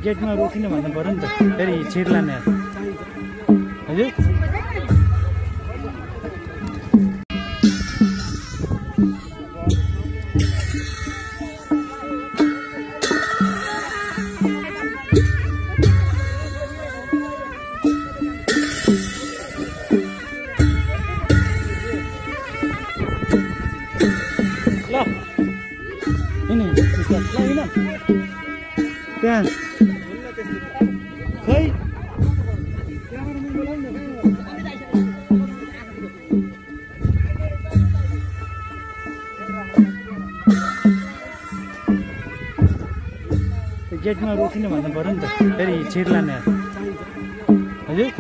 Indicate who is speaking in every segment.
Speaker 1: गेटमा रोकिनु भन्नु पर्यो नि त फेरि छिर्लाने हजुर त्यहाँ खै गेटमा रोकिनु भन्नु पर्यो नि त फेरि छिर्लाने हजुर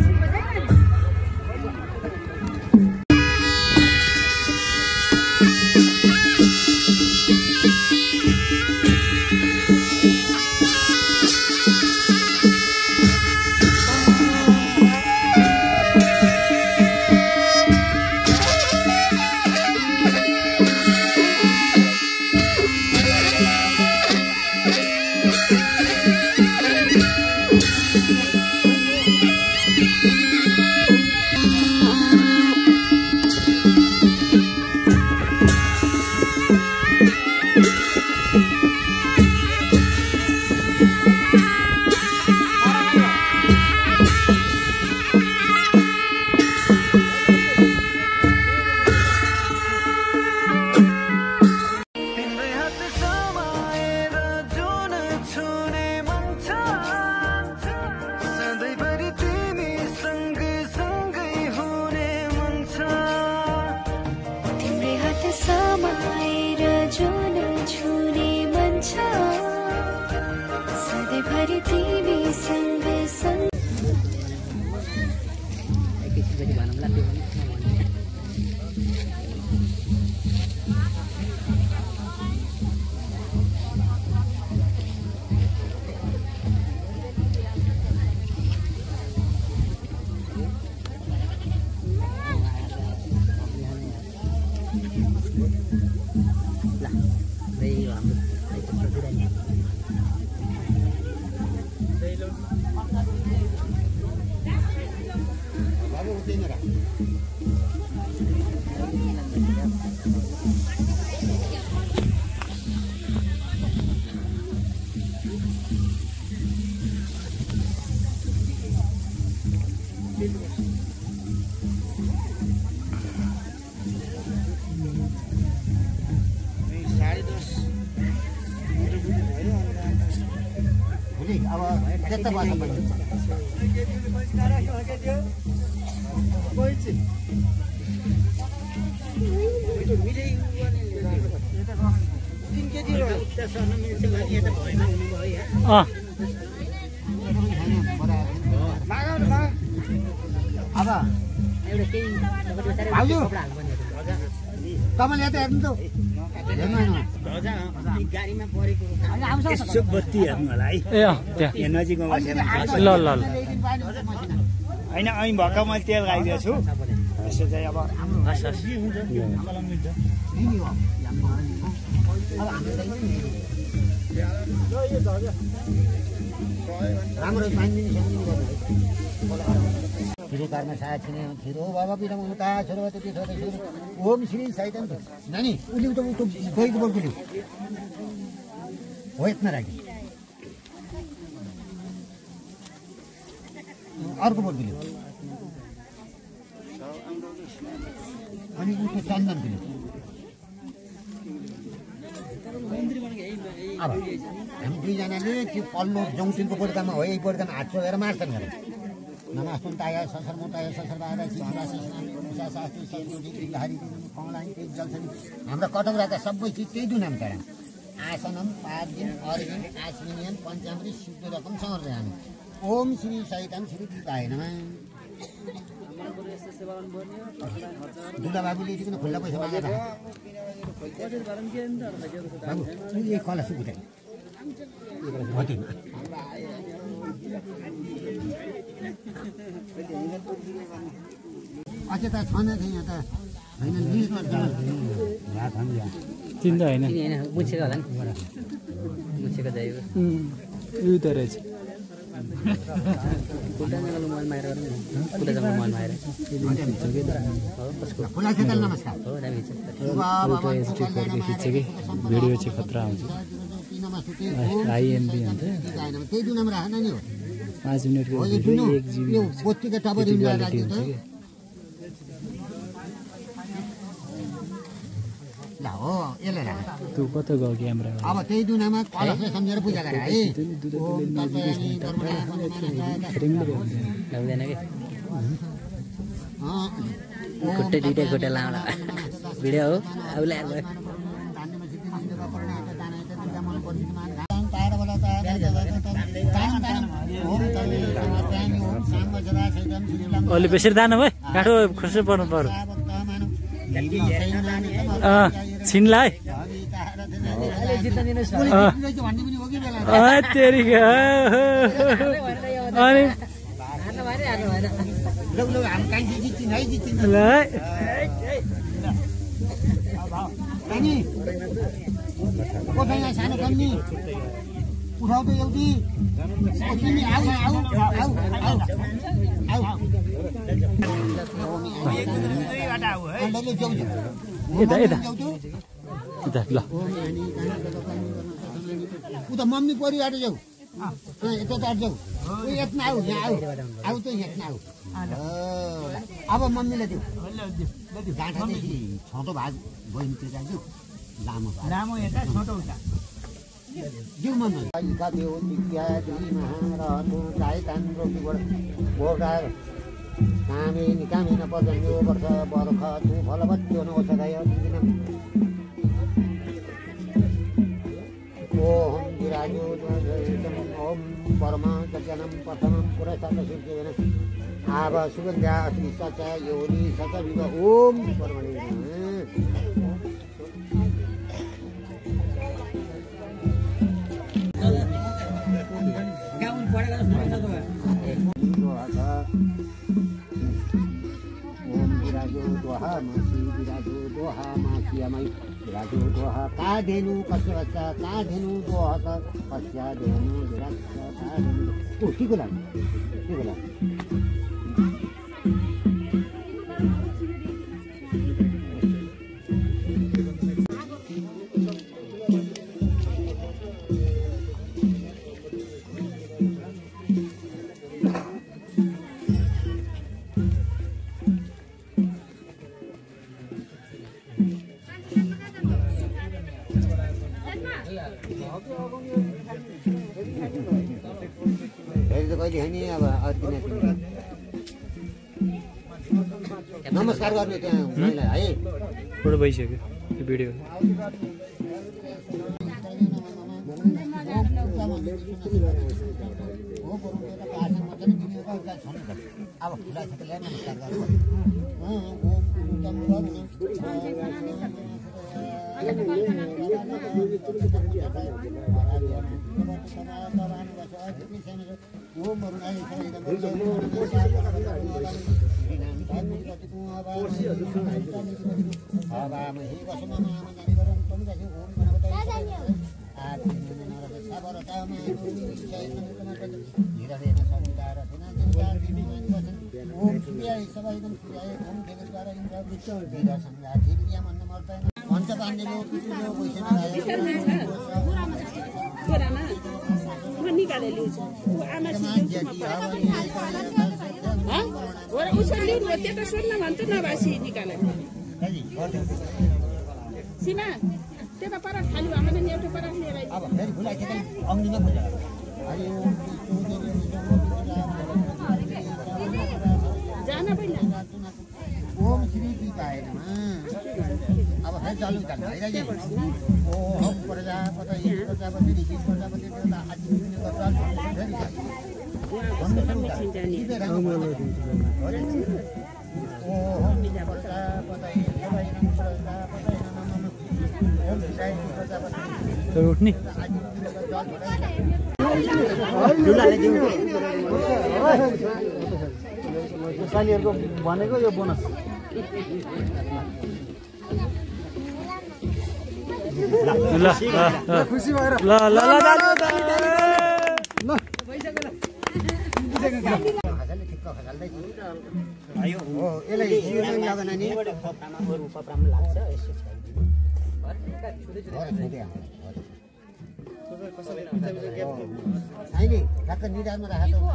Speaker 2: त्यता बाटो पनि अब भाउजू तपाईँले यता हेर्नु त गाडीमा परेको यसो बत्ती हेर्नु होला है
Speaker 1: ए त्यहाँ
Speaker 2: नजिकमा बसेर
Speaker 1: ल ल ल
Speaker 2: होइन અહીં भक्का मैले तेल लगाइदिएको छु यसो चाहिँ अब राम्रो श्रीकारमा साथ छिने छिरो बाबा पिरामता छोरवती छोरा छोरो ओम श्री सैतन नानी उली त उतो गएको बोल्छु हो यत्न राखी अर्को बोल्छु अनि उतो चन्दन दिनु अब हामी दुईजनाले त्यो पल्लो जौतिनको पोर्कामा हो यही पोर्कामा हात छोएर मार्छन् गरे नमस्ताय ससर मुताय ससर बादा उषा शास्त्री सेलुटी हरि कमलाइन तेज जलसरी हाम्रो कटौरा त सबै चिज त्यही दुई नाम तर आसनम पाद्यम अर्घ्यम आश्विनियन पञ्चामृत शुद्ध रकम समर्पयामि ओम श्री सैतन श्री पिताय नमः दुर्गा बाबुले यतिको खुल्ला पैसा मागेर बाबु यो कला सुकुटाइ अझै त छैन यहाँ त होइन लिस्टमा
Speaker 1: चिन्ता होइन
Speaker 3: मुछेको होला नि मुछेको चाहिएको
Speaker 1: उयो त रहेछ
Speaker 2: फुलासेतल नमस्कार
Speaker 1: भिडियो चाहिँ खतरा हुन्छ आइएमबी हुन्छ
Speaker 2: त्यही दुनामा राखेन नि हो
Speaker 1: 5 मिनेटको भिडियो 1 GB
Speaker 2: पोस्टको टबर इन्डिया राख्यो त ल हो यसले राख
Speaker 1: तँ कता गयो क्यामेरा
Speaker 2: अब त्यही दुनामा कलशले सम्झेर पूजा गरे है
Speaker 3: लाग्दैन कि खुट्टे दुइटै खुट्टा लाउँला भिडियो हो आउला
Speaker 1: अलि बेसी दान भयो काठो खुर्सी पर्नु पर्यो छिनलाई तेरिका अनि
Speaker 2: सानो कम्नी उठाउ त एउटी
Speaker 1: ल
Speaker 2: उता मम्मी परिहाल्यो जाऊ यता त जाऊ यत्न आऊ यहाँ आऊ त यत्न आऊ अब मम्मीलाई दिउ गाँठादेखि छोटो भाग बहिनीतिर जान्छु लामो यता छोटो उता जिउ मम्मी कामेन पर्जन्यो वर्ष बर्ख तु फलवत्यो नौषधय ओम विराजो ओम परमा सत्यनम प्रथमं पुरस्तादशिर्केन आव सुगन्ध्या अस्मि सच योनि सच विव ओम परमणे विराजो दोहा का धेनु कस्य बच्चा का धेनु दोहा कस्या धेनु विराज का धेनु ओ ठीक होला नमस्कार गर्ने त्यहाँ महिला है
Speaker 1: फोटो भइसक्यो त्यो भिडियो
Speaker 2: अब फुलाछेतलाई नमस्कार गर्नु
Speaker 4: सीमा त्यता पर खाली हामीले एउटा पर लिएर
Speaker 2: अब फेरि फुलाछेतल अग्निमा पूजा
Speaker 4: जान पहिला
Speaker 2: ओम श्री पिताय नमः अब फेरि चालु गर्नु हैन ओम प्रजापति ऋषि प्रजापति देवता आदि गर्दा फेरि ओम प्रजापति
Speaker 1: उठ्ने
Speaker 3: सानीहरूको भनेको यो बोनस
Speaker 1: ल खुसी भएर ल ल ल
Speaker 2: खसालले ठिक्क खसाल्दै आयो हो यसलाई सिउन लगाउन नि छैन ठ्याक्क निधारमा राखेको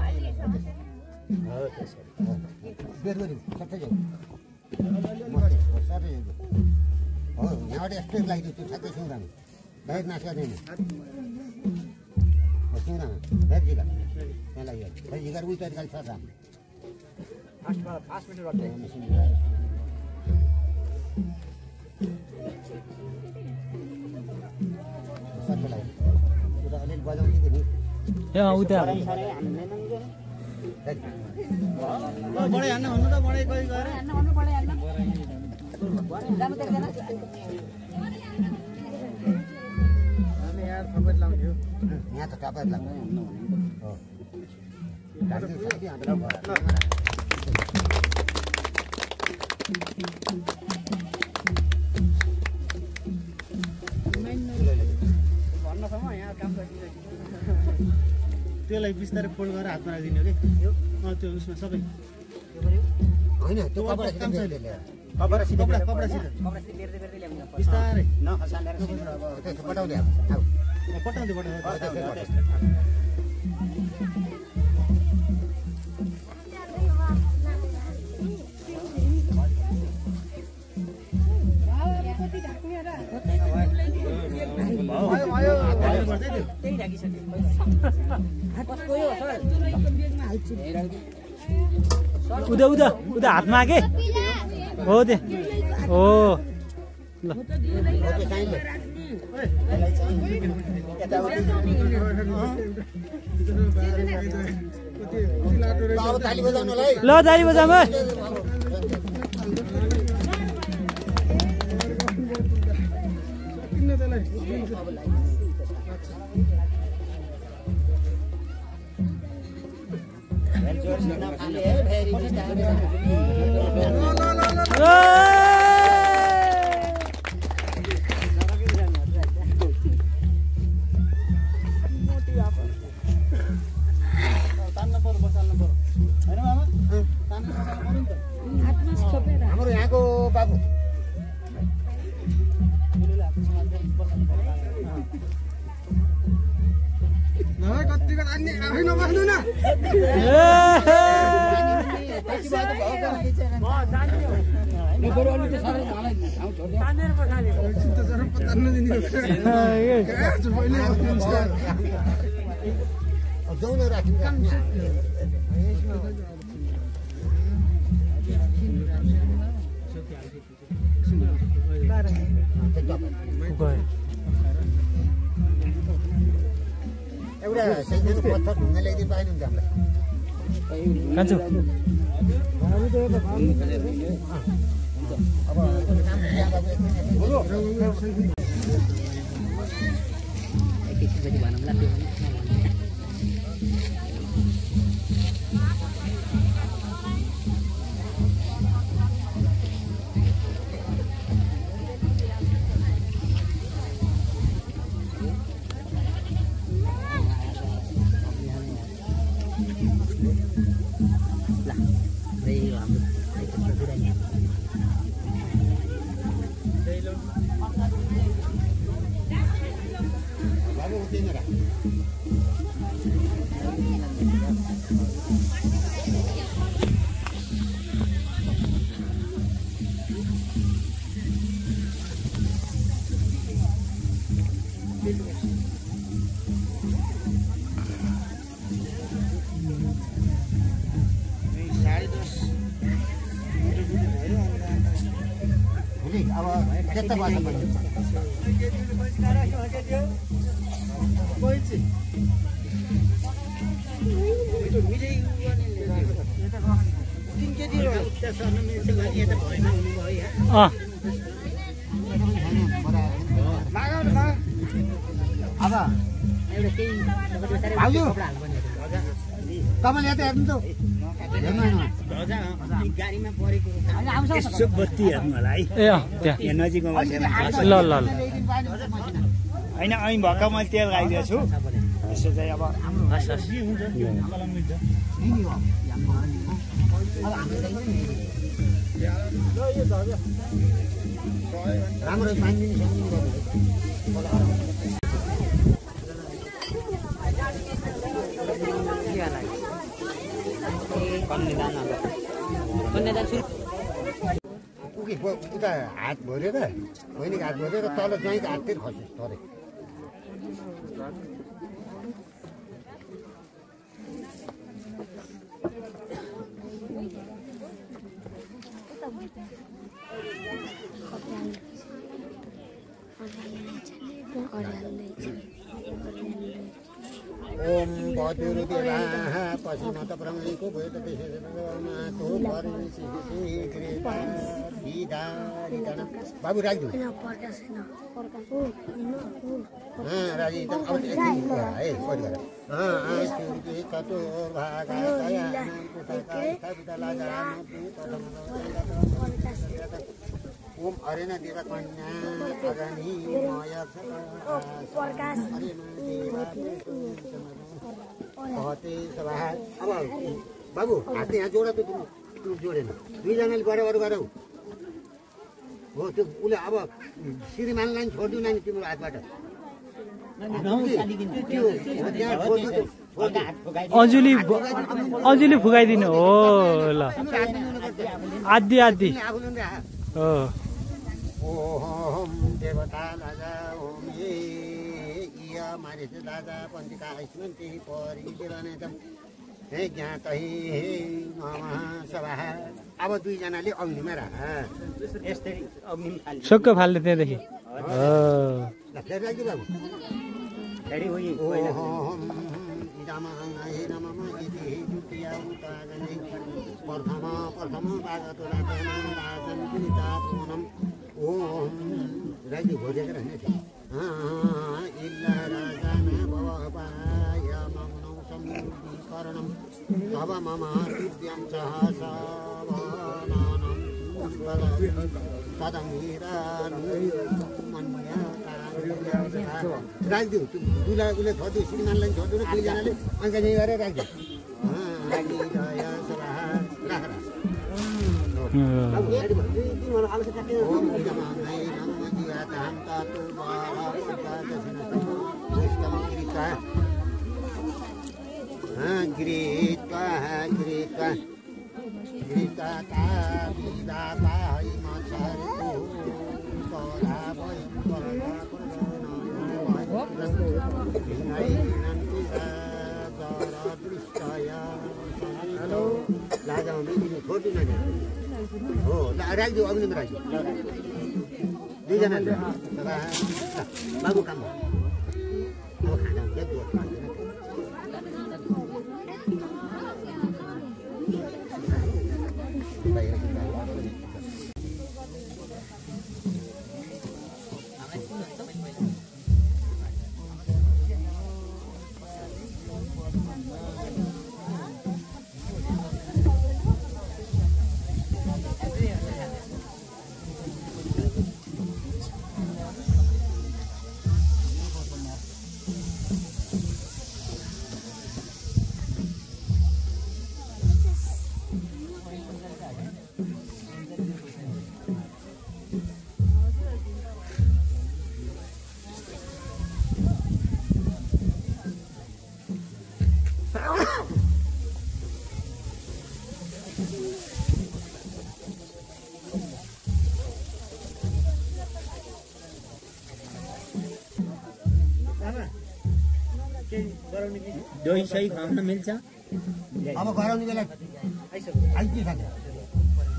Speaker 2: बेरगरी सबै जाऊ सबै हो यहाँबाट यस्तो लाग्यो त्यो ठ्याक्कै सिउँदामा बाहिर नाच गर्दैन सिउँदामा बाहिर जिगर त्यहाँ लाग्यो बाहिर जिगर उही तरिकाले छ राम्रो सबै लाग्यो उता अलिअलि बजाउँदै नि
Speaker 1: उता
Speaker 5: बढे हान्न भन्नु त बढे कोही गएर यहाँ थपेट लाउँथ्यो
Speaker 2: यहाँ त टपेट लाग्यो हो
Speaker 5: भन्नसम्म यहाँ काम सकिसक्यो त्यसलाई बिस्तारै फोल्ड गरेर हातमा राखिदिनु कि त्यो उसमा सबै
Speaker 2: होइन त्यो
Speaker 5: कपडा बिस्तारै
Speaker 2: पटाउँदै
Speaker 5: पटाउँदै
Speaker 1: उता उता उता हातमा के हो त्यो हो ल ल ताली बजाउनु
Speaker 2: हाम्रो यहाँको बाबु
Speaker 5: कतिको अन्य आफै नबस्नु न
Speaker 2: जाउँ न राखिन्छ एउटा साइजको पत्थर ढुङ्गा ल्याइदिनु पाएन नि हामीलाई
Speaker 1: कान्छु
Speaker 2: अब
Speaker 3: एकैछिनपछि भनौँला त्यो
Speaker 2: बाबु उठ्दैन र अब त्यता बाटो पनि अब भाउजू तपाईँले यता हेर्नु त गाडीमा परेको
Speaker 5: यसो बत्ती हेर्नु होला है
Speaker 1: ए त्यहाँ
Speaker 5: यहाँ नजिकमा बसेर
Speaker 1: ल ल ल
Speaker 5: होइन અહીં भक्का मैले तेल लगाइदिएको छु यसो चाहिँ अब
Speaker 2: यही हो अब हामीलाई राम्रो पानी दिने उता हात भरेर बहिनीको हात भरेर तल ज्वाइँको हाततिर खसिस् तरै ओम बदुर्देवाः पश्चिमत प्रमणिको भूत त्यसो बाबु राखिदिनु राजी अब है परिवार ओम अरेना देवा कन्या अगनी मय अब बाबु हात यहाँ जोडा त तिमी जोडेन दुईजनाले बराबर गरौ हो त्यो उसले अब श्रीमानलाई छोडिदिउ नानी तिम्रो हातबाट
Speaker 1: अजुली फुकाइदिनु हो ल आदि आदि हो
Speaker 2: ओम देवता लाजा ओम ये इया मारे से दादा पंडिका आइसमन ते परि देवाने त हे ज्ञात हे नमः सभा अब दुईजनाले अग्निमा राख
Speaker 5: यस्तै अग्निम खाली
Speaker 1: सक्क फाल्ने त्यहाँदेखि
Speaker 2: ल फेरि राखि बाबु
Speaker 5: फेरि होई
Speaker 2: ओम नमः नमः इति द्वितीया उतागने प्रथम भागत राजन पिता पूनम ओम राजी भोजेको रहने इल्ला राजन भवपाय ममनौ समीकरणम तव मम दिव्यं सहसावनानं राखिदिउ दुला उसले छोडिदिउ श्रीमानलाई छोडिदिनु दुईजनाले अन्त यही गरेर राखिदिउ हो राखिदिउ अग्निमा राखिदिउ दुईजनाले बाबु काम अब खाना हुन्छ
Speaker 5: दही सही खान मिल्छ
Speaker 2: अब गराउने बेला आइपुग्छ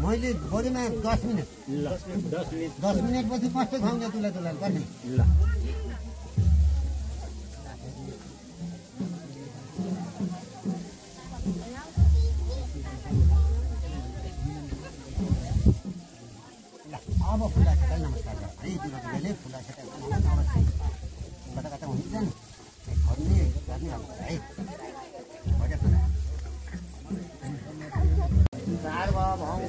Speaker 2: मैले बढीमा 10 मिनट 10 मिनट पछि कस्तो खुवाउँछ तुलाई गर्ने
Speaker 5: ल
Speaker 2: अब फुला छटाइ नमस्कार है तिमीहरूले फुला छटाइ कता कता हुन्छ नि गर्ने है सार्वभौम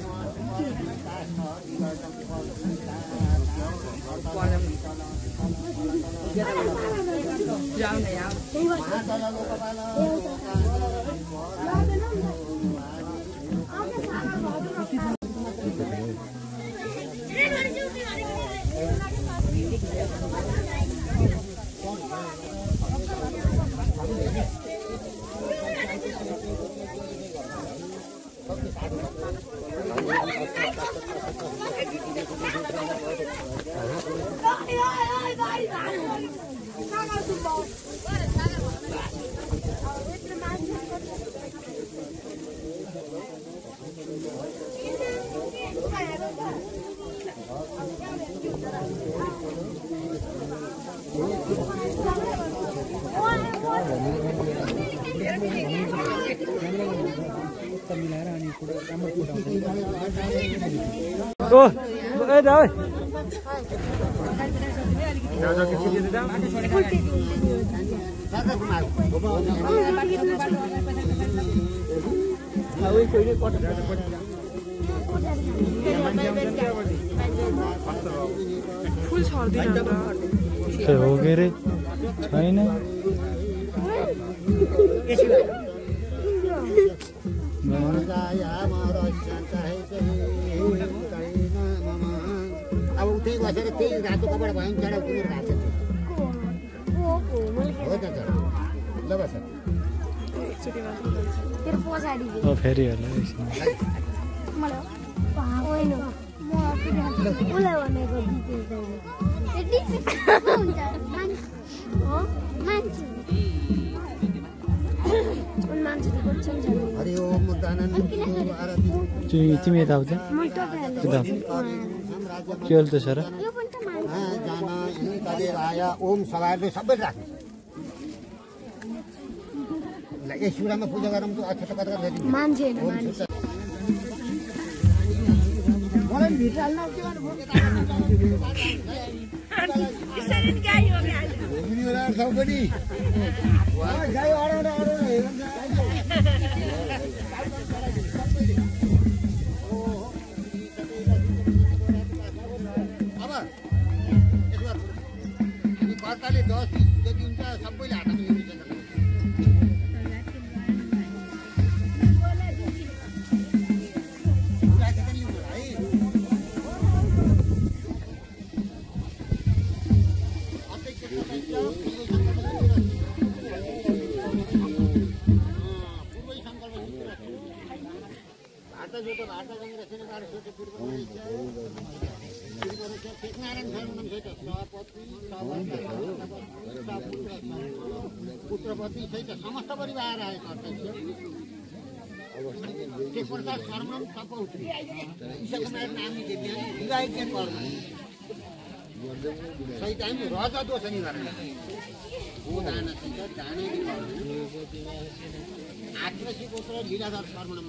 Speaker 4: फुल छर्दिन
Speaker 1: हो के रे छैन
Speaker 2: अब उठै बसेर त्यही रातो कपडा भयो भने चढाउ कुरो राख्छ हो त ल बस
Speaker 1: फेरि होला
Speaker 2: हरि ओम
Speaker 1: तिमी यता आउँछ के हो त सर
Speaker 2: ओम सवारले सबै राख्नु यस कुरामा पूजा गरौँ त अक्षत कता
Speaker 6: मान्छे
Speaker 2: कर्ताले 10 जति हुन्छ सबैले हातमा ल्याउनु सक्छ पुत्रपति सहित समस्त परिवार आए कर्तव्य त्यस प्रकार शर्मम तपौत्री ईशकुमार नाम विवाहित पर्व सहित हामी रज दोष निवारण गोदानसित दानै आत्मसी पुत्र लीलाधर शर्मणम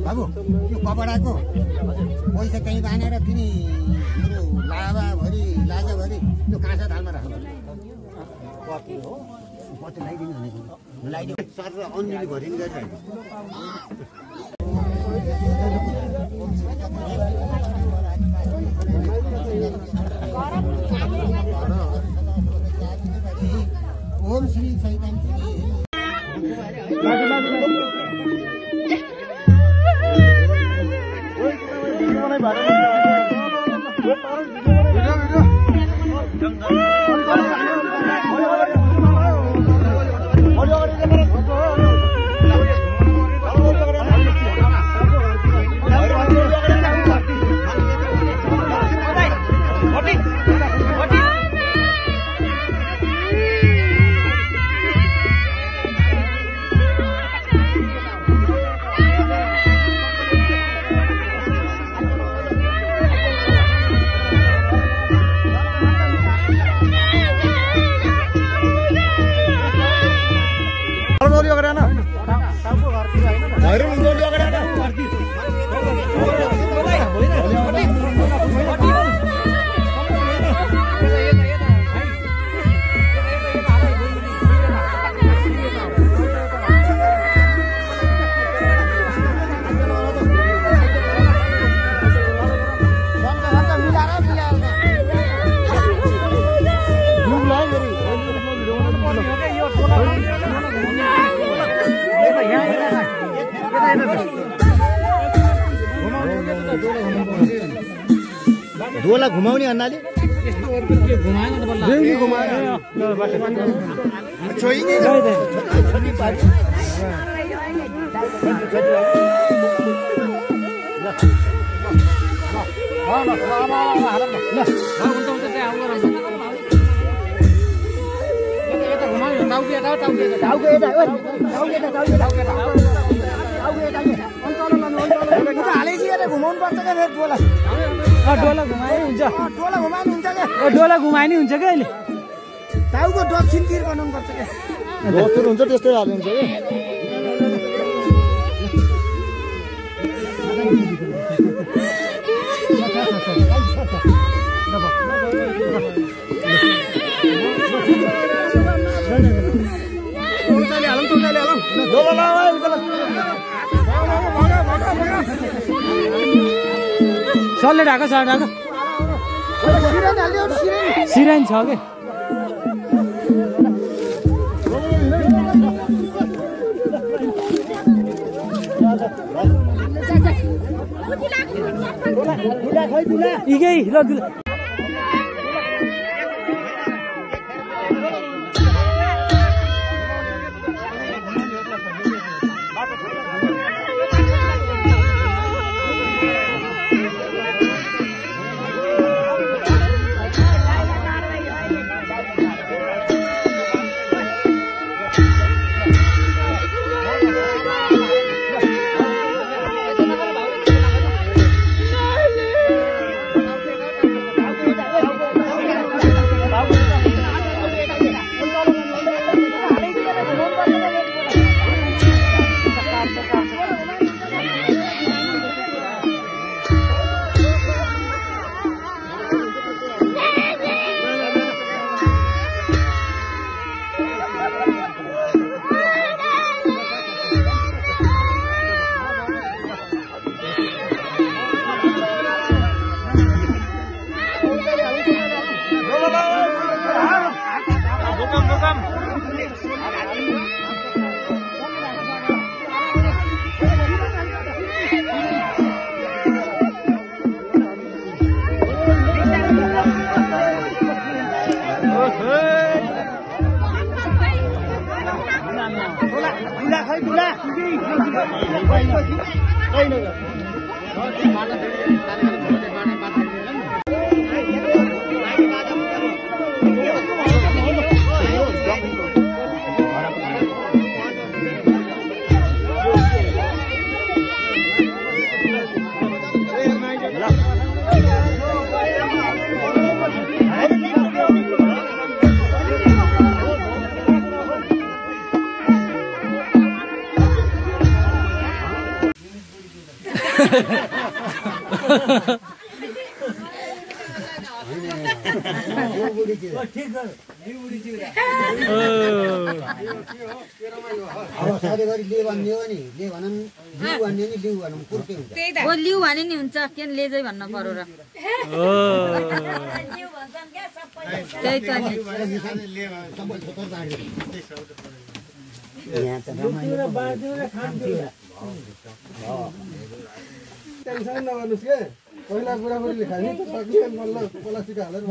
Speaker 2: बाबु त्यो कपडाको पैसा कहीँ बानेर तिनी मेरो लाभाभरि लाजाभरि त्यो काँसा थालमा राख्नु कति हो कति लगाइदिनु भनेको लगाइदिनु सर र अन्यले भरिने गरिरहेको ओम श्री सैतम श्री
Speaker 5: डोला घुमाउने अन्नाले रेङ्गी घुमाएर छोइने घुमाउनु पर्छ क्या डोला
Speaker 1: डोला घुमाए हुन्छ
Speaker 5: डोला घुमाउनु हुन्छ क्या
Speaker 1: डोला घुमाए नि हुन्छ क्या अहिले
Speaker 5: टाउको दक्षिणतिर बनाउनु पर्छ क्या दक्षिण हुन्छ त्यस्तै हाल्नु हुन्छ
Speaker 1: सरले ढाको सर ढाको सिराइन छ के इगै ल दुला
Speaker 6: लिउ भने नि हुन्छ के लेजै भन्नु पर्यो र त्यही त नि
Speaker 5: टेन्सन नगर्नुस् के पहिला बुढाबुढीले खाने त सक्ने बल्ल प्लास्टिक हालेर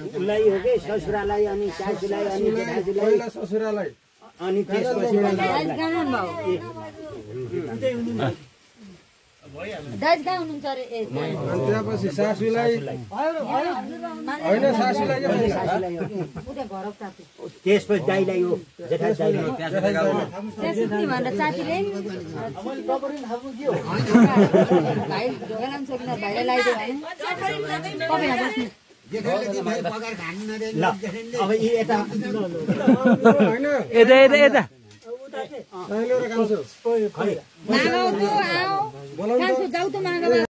Speaker 2: उसलाई हो कि ससुरालाई अनि सासूलाई अनि जेठाजुलाई
Speaker 5: ससुरालाई
Speaker 2: अनि त्यसपछि त्यहाँपछि सासूलाई होइन सासूलाई त्यसपछि दाइलाई हो
Speaker 6: जाऊ त